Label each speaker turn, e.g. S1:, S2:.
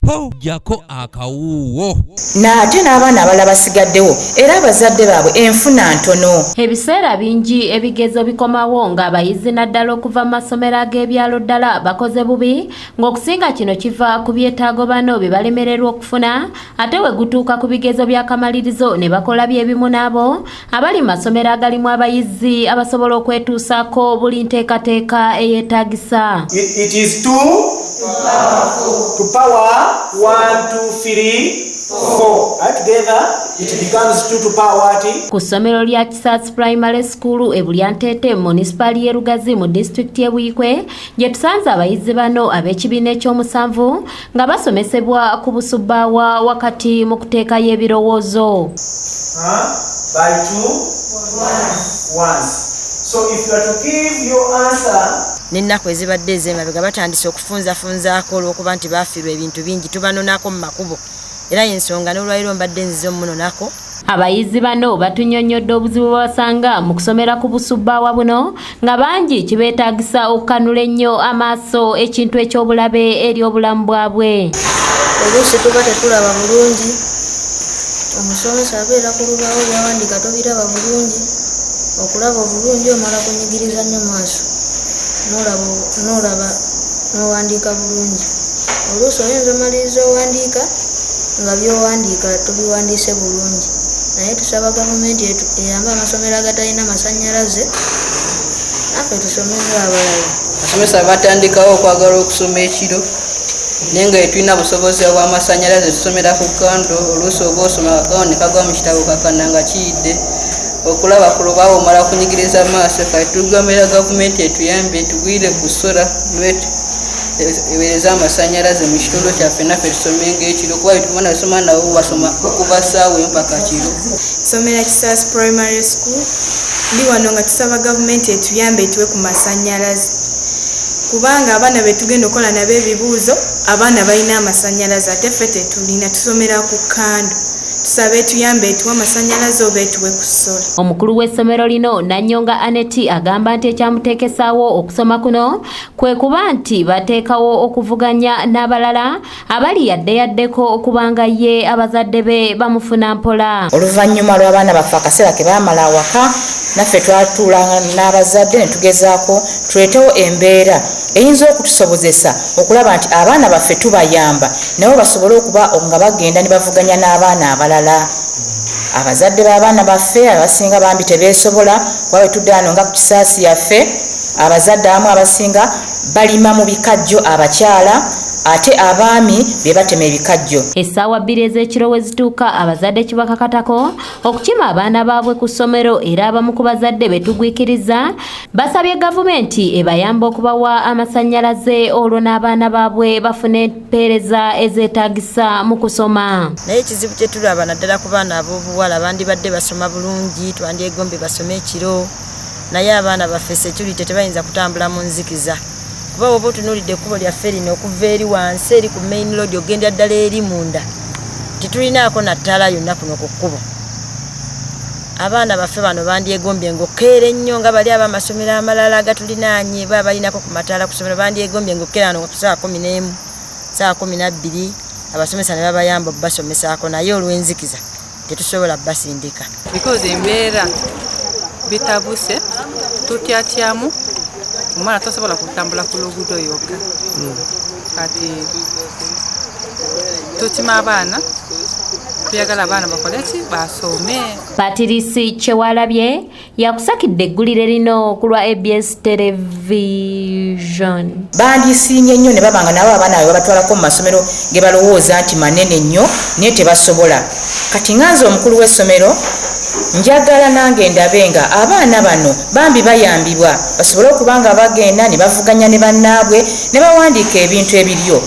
S1: Ho, jjako akawuuwo.
S2: N'ate n'abaana abalala basigaddewo, era abazadde baabwe enfuna ntono.
S3: Ebiseera bingi ebigezo bikomawo ng'abayizi, naddala okuva mu masomero ag'ebyalo ddala, bakoze bubi, ng'okusinga kino kiva ku byetaago bano bye balemererwa okufuna. Ate we gutuuka ku bigezo by'akamalirizo ne bakola byebimu n'abo abali mu masomero agalimu abayizi abasobola okwetuusaako buli nteekateeka eyeetaagisa.
S4: It is 2 to power 1, 2, 3, 4. Right, together, it becomes 2 to power what?
S3: Ku ssomero lya Kisaasi Primary School e Bulyanteete mu munisipaali y'e Lugazi mu disitulikiti y'e Buikwe gye tusanze abayizi bano ab'ekibiina ekyomusanvu nga basomesebwa ku busubbaawa wakati mu kuteekayo ebirowoozo.
S4: Huh? By 2 ones. So if you are to give your answer,
S5: N'ennaku ezibadde ez'emabega batandise okufunzafunzaako olw'okuba nti baafiirwa ebintu bingi. Tubanonako mu makubo, era yensonga n'olwaliro mbadde nzize omunonako.
S3: Abayizi bano batunnyonnyodde obuzibu bwe basanga mu kusomera ku busubbaawa buno, nga bangi kibeetaagisa okukanula ennyo amaaso, ekintu eky'obulabe eri obulamu bwabwe.
S6: Oluusi tuba tetulaba bulungi, omusomesa abeera ku lubaawo, byawandiika tobiraba bulungi. Okulaba obulungi omala kunyigiriza nnyo maaso, n'olaba n'owandiika bulungi. Oluusi oyinza omaliriza owandiika nga by'owandiika tobiwandiise bulungi. Naye tusaba gavumenti eyambe amasomero agatalina masannyalaze, naffe tusome ng'abalala.
S7: Abasomesa batandikawo okwagala okusoma ekiro, naye nga tetulina busobozi obw'amasannyalaze, tusomera ku kando. Oluusi oba osoma, akakando ne kagwa mu kitabo, kakana nga kiyidde. Okulaba ku lubaawo omala kunyigiriza maaso. Kati tugambira gavumenti etuyambe, etugwire ku solar, eweereze amasannyalaze mu kitundu kyaffe, naffe tusome ng'ekiro, kuba betumana basoma nabo basoma okuva ssaawa emu paka kiro.
S8: Nsomera Kisaasi Primary School. Ndi wano nga tusaba gavumenti etuyambe, etuwe ku masannyalaze, kubanga abaana betugenda okukola nabo ebibuuzo, abaana balina amasannyalaze ate ffe tetulina, tusomera ku kando. Tusaba etuyambe, etuwe amasannyalaze oba etuwe ku solar.
S3: Omukulu w'essomero lino, Nanyonga Aneti, agamba nti ekyamuteekesaawo okusoma kuno kwe kuba nti bateekawo okuvuganya n'abalala abali yadde yaddeko, okubanga ye abazadde be bamufuna mpola.
S2: Oluvannyuma lw'abaana baffe akaseera ke baamala awaka, naffe twatuula n'abazadde ne tugezaako tuleetewo embeera eyinza okutusobozesa okulaba nti abaana baffe tubayamba, nabo basobole okuba nga bagenda ne bavuganya n'abaana abalala. Abazadde b'abaana baffe abasinga bambi tebeesobola, kuba bwe tudda wano nga ku Kisaasi yaffe, abazadde abamu abasinga balima mu bikajjo abakyala, ate abaami be batema ebikajjo.
S3: Essaawa 2 ez'ekiro we zituuka, abazadde kibakakatako okukima abaana baabwe ku ssomero, era abamu ku bazadde be tugwikiriza basabye gavumenti ebayamba okubawa amasannyalaze, olwo n'abaana baabwe bafune empeereza ezeetaagisa mu kusoma.
S5: Naye ekizibu kye tulaba naddala ku baana ab'obuwala, bandibadde basoma bulungi, twandyegombye basome ekiro, naye abaana baffe security, tebayinza kutambula mu nzikiza, kuba woba otunuulidde ekkubo lyaffe lino okuva eri wansi eri ku main road ogenda ddala eri munda, tetulinaako nattaala yonna kuno ku kkubo. Abaana baffe bano bandyegombye ngaokeera ennyo nga bali ab'amasomero amalala agatulinaanye ba balinako ku mataala ku ssomero. Bandyegombye ngaokeera wano ku saa 11, saa 12, abasomesa ne babayamba obubasomesaako, naye olw'enzikiza tetusobola basindika.
S9: Because embeera bitabuse, tutyatyamu, omwana tosobola kutambula ku luguudo yokka. Kati tukima abaana, tuyagala abaana bakole ki? Basome.
S3: Patirisi Kyewalabye yakusakidde eggulire lino ku lwa ABS Television.
S2: Bandisiimye nnyo ne baba nga nabo abaana baabwe babatwalako mu masomero ge balowooza nti manene nnyo, naye tebasobola. Kati nga nze omukulu w'essomero, njagala nange ndabe nga abaana bano bambi bayambibwa, basobole okuba nga bagenda ne bavuganya ne bannaabwe ne bawandiika ebintu ebiryo.